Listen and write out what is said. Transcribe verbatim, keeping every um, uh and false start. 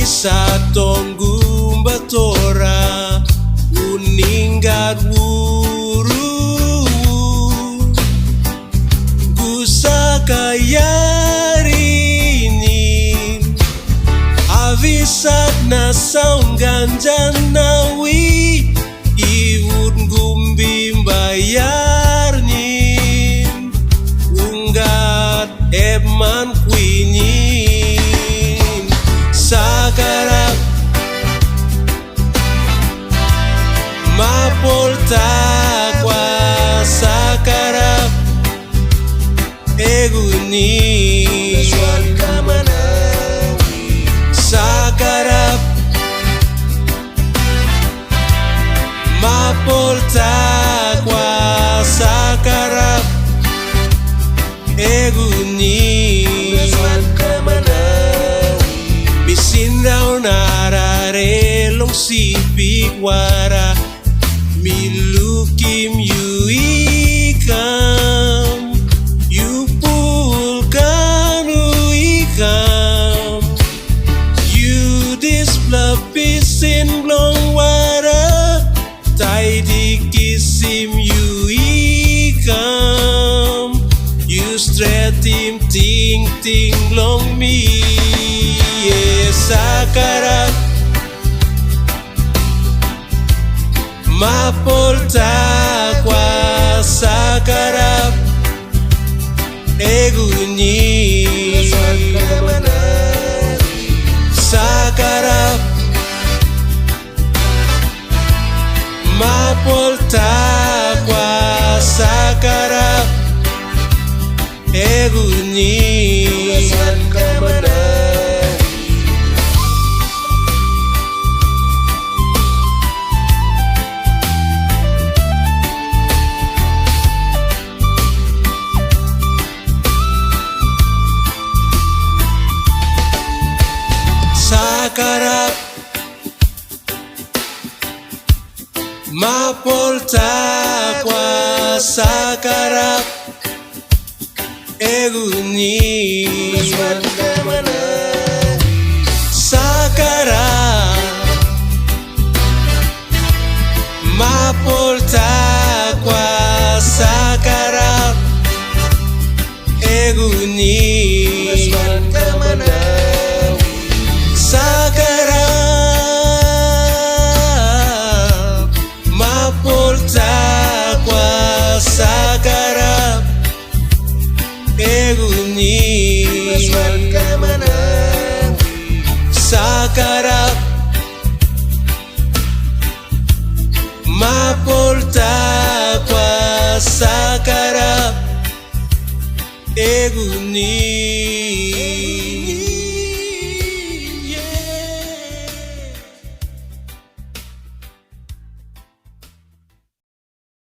Satunkumbatura uningat wuru kusakayarini, avisat nasaun ganjanawi, iwut kumbimbayarnin, ungat epman kwinin. Sakarap, mapultakwa, sakarap, eguni. Sakarap, mapultakwa, sakarap, eguni. Misinraw narare lungsipik wara, milukim yuykam, yupulkan uykam, yudisplapisin glongwara, taytikisim yuykam, yustretim tingting glongmi. Sakarap, mapultakwa, sakarap, eguni. Sakarap, mapultakwa, sakarap, eguni. Sakarap, mapultakwa, sakarap, eguni. Sakarap, mapultakwa, sakarap, eguni. Sakarap, mapultakwa, sakarap, eguni. Sakarap, mapultakwa, sakarap, eguni.